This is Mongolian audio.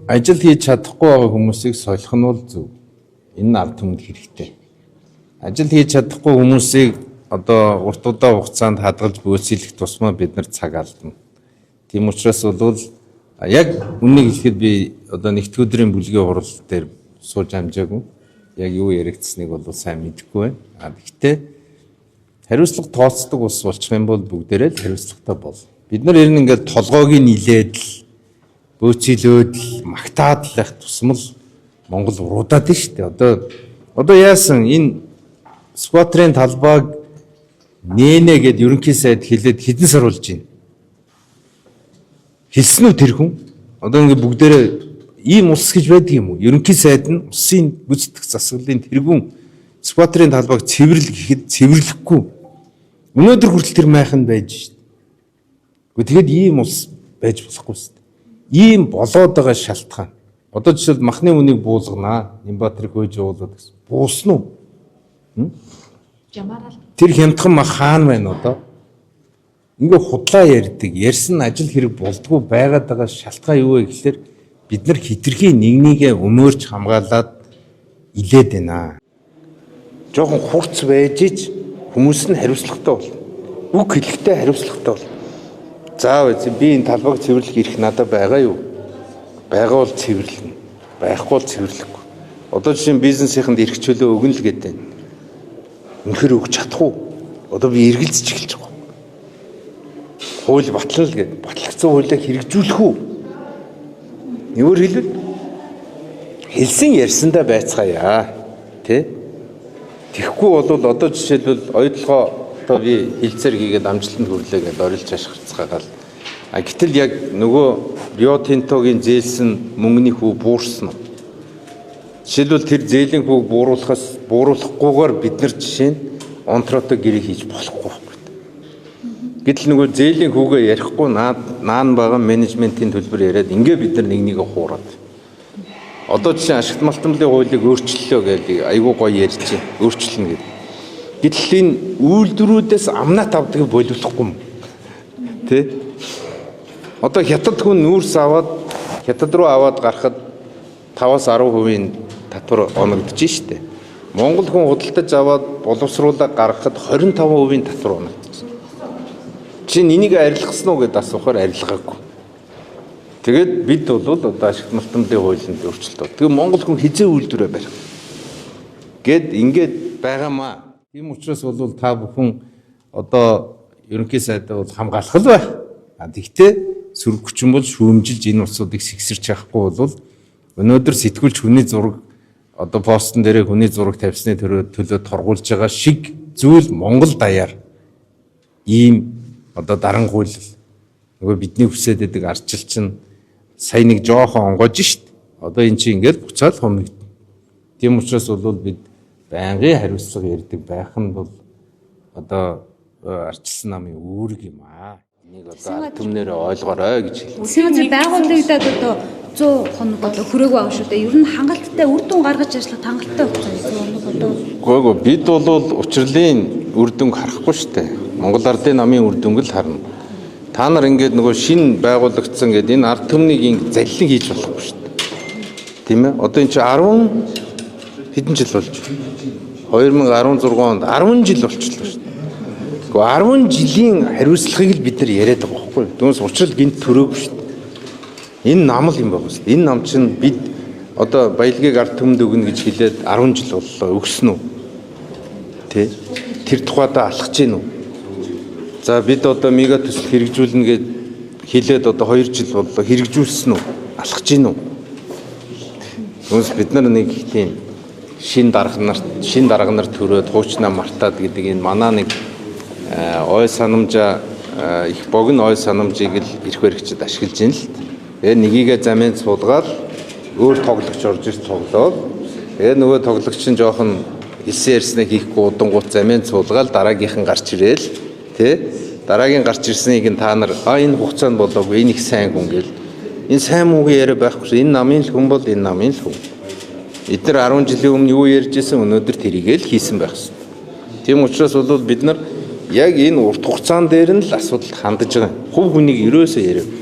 Ажил хийж чадахгүй байгаа хүмүүсийг солих нь бол зөв. Энэ нь ард түмэнд хэрэгтэй. Ажил хийж чадахгүй хүмүүсийг одоо урт удаан хугацаанд хадгалж бөөцөлөх тусмаа бид нар цаг алдна. Тийм учраас бол яг үннийг хэлэхэд би одоо нэгд өдрийн бүлгийн хурал дээр сууж амжаагүй. Яг юу яригдсныг бол сайн мэдэхгүй байна. А гэхдээ хариуцлага тооцдог улс болчих юм бол бүгдээрээ л хариуцлагатай бол. Бид нар ер нь ингээд толгойг нийлээд л бөөцөлөөд л магтаад л байх тусмал Монгол уруудаад нь шүү дээ. Одоо яасан энэ Сүхбаатарын талбайг нээнэ гэд ерөнхий сайд хэлээд хэдэн сар болж байна? Хэлсэн үү тэр хүн? Одоо ингээд бүгдээрээ ийм улс гэж байдаг юм уу? Ерөнхий сайд нь улсын гүйцэтгэх засаглалын тэргүүн Сүхбаатарын талбайг цэвэрлэх гэхэд цэвэрлэхгүй. Өнөөдөр хүртэл тэр майхан байж шít. Гэхдээ тэгэд ийм улс байж болохгүй шүү дээ. Ийм болоод байгаа шалтгаан. Одоо жишээл махны үнийг буулганаа. Нямбатрыг хөөж явуулаад гэсэн. Буусан уу? Жамаараа л Тэр хямдхан мах хаана байна одоо? Ингээ худлаа ярьдаг. Ярьсан ажил хэрэг болдгоо байгаад байгаа шалтгаан юу вэ гэхлээр бид нар хитрхи нэг нэгээ өмөөрч хамгаалаад илээд байна. Жохон хурц байж ич хүмүүс нь хариуцлагатай бол. Үг хэлэхдээ хариуцлагатай бол. Заав би энэ талбайг цэвэрлэх эрх надад байгаа юу? Байгаа бол цэвэрлэнэ. Байхгүй бол цэвэрлэхгүй. Одоо жишээ нь бизнесийнхэнд эрх чөлөө өгнө л гэдэг. Үнэхээр өгч чадах уу? Одоо би эргэлзэж эхэлж байгаа. Хууль батлана л гэд. Батлагдсан хуулиа хэрэгжүүлэх үү? Өөрөөр хэлбэл хэлсэн ярьсандаа байцгаая. Тэ? Тэгэхгүй бол одоо жишээлбэл оюутлогоо одоо би хилцээр хийгээд амжилтанд хүрлээ гэдээ орилж ашигцгаагаал. А гэтэл яг нөгөө Рио Тинтогийн зээлсэн мөнгөний хүү буурсан уу? Жишээлбэл тэр зээлийн хүүг бууруулахаас бууруулахгүйгээр бид нар жишээ нь онтрото гэрээ хийж болохгүй байхгүй. Гэтэл нөгөө зээлийн хүүгээ ярихгүй наан байгаа менежментийн төлбөр яриад ингээ бид нар нэг нэгэ хуураад. Одоо жишээ ашигт малтамлын хуулийг өөрчлөлөө гэж айгүй гоё ярьж байна. Өөрчлөнө гэдэг. Гэтэл энэ үйлдвэрүүдээс амнат авдгийг боловлохгүй юм. Тэ? Одоо хятад хүн нүүрс аваад хятад руу аваад гарахад 5-аас 10% татвар оногдож штэ. Монгол хүн худалдаж аваад боловсруулаа гаргахад 25% татвар оногдсон. Чи энийг арилгасан уу гэдээ асуухаар арилгаагүй. Тэгээд бид бол одоо ашигт малтамлын хуулинд өөрчлөлт. Тэгээ Монгол хүн хизээ үйлдвэрээ барих. Гэд ингээд байгаамаа. Тийм учраас бол та бүхэн одоо ерөнхий сайдаа бол хамгаалах л байх. А тэгтээ сөрөг хүчин бол шүүмжилж энэ улсуудыг сэгсэрч чадахгүй бол өнөөдөр сэтгүүлч хүний зураг одоо постн дээрээ хүний зураг тавьсны төлөө торгуулж байгаа шиг зүйл Монгол даяар ийм одоо дарангуйлал нөгөө бидний хүсээд байдаг арчил чинь сая нэг жоохон онгойж шít. Одоо эн чинь ингээд буцаал хомигдно. Тийм учраас бол бид байнгын хариуцлага ярьдаг байх нь бол одоо арчилсан намын үүрэг юм аа. Энийг одоо ард түмнээрээ ойлгоорой гэж хэлнэ. Улсын газар байгуулагдаад одоо 100 хоног одоо хүрээгүй байгаа шүү дээ. Ер нь хангалттай үр дүн гаргаж ажиллах хангалттай хугацаа 100 хоног одоо. Үгүй бид бол учирлын үр дүнг харахгүй шүү дээ. Монгол Ардын намын үр дүнг л харна. Та нар ингээд нөгөө шин байгуулагдсан гэдэг энэ ард түмнийг ингэ заллин хийж болохгүй шүү дээ. Тийм ээ? Одоо энэ чинь 10 хэдэн жил болж 2016 онд 10 жил болчихлоо шүү дээ. Гэхдээ 10 жилийн хариуцлагыг л бид нар яриад байгаа байхгүй юу? Түүнээс учрал гинт төрөөгүй шүү дээ. Энэ нам л юм байгаа шүү дээ. Энэ нам чинь бид одоо баялагийг ард түмэнд өгнө гэж хэлээд 10 жил боллоо. Өгсөн үү? Тэ? Тэр тухайдаа алхаж гин үү? За бид одоо мега төсөл хэрэгжүүлнэ гэж хэлээд одоо 2 жил боллоо. Хэрэгжүүлсэн үү? Алхаж гин үү? Түүнээс бид нар нэг тийм шин дарга нар төрөөд хуучнаа мартаад гэдэг энэ манаа нэг ой санамжаа их богино ой санамжийг л эрх баригчид ашиглаж байна л. Тэгээ нэгийгээ замын суулгаад өөр тоглогч орж ирж тоглоод тэгээ нөгөө тоглогч нь жоохон хэлсэн ярьснаа хийхгүй удангуут замын суулгаад дараагийнхан гарч ирээл тэ дараагийн гарч ирснийг нь та нар энэ хугацаанд болоогүй энэ их сайн хүн гэл энэ сайн муугийн яриа байхгүй энэ намын л хүн бол энэ намын л хүн. Эдгээр 10 жилийн өмнө юу ярьж исэн өнөөдөр тэрийг л хийсэн байх хэрэгтэй. Тийм учраас бол бид нар яг энэ урт хугацаан дээр нь л асуудалд хандаж байгаа. Хувь хүнийг ерөөсөө яриа.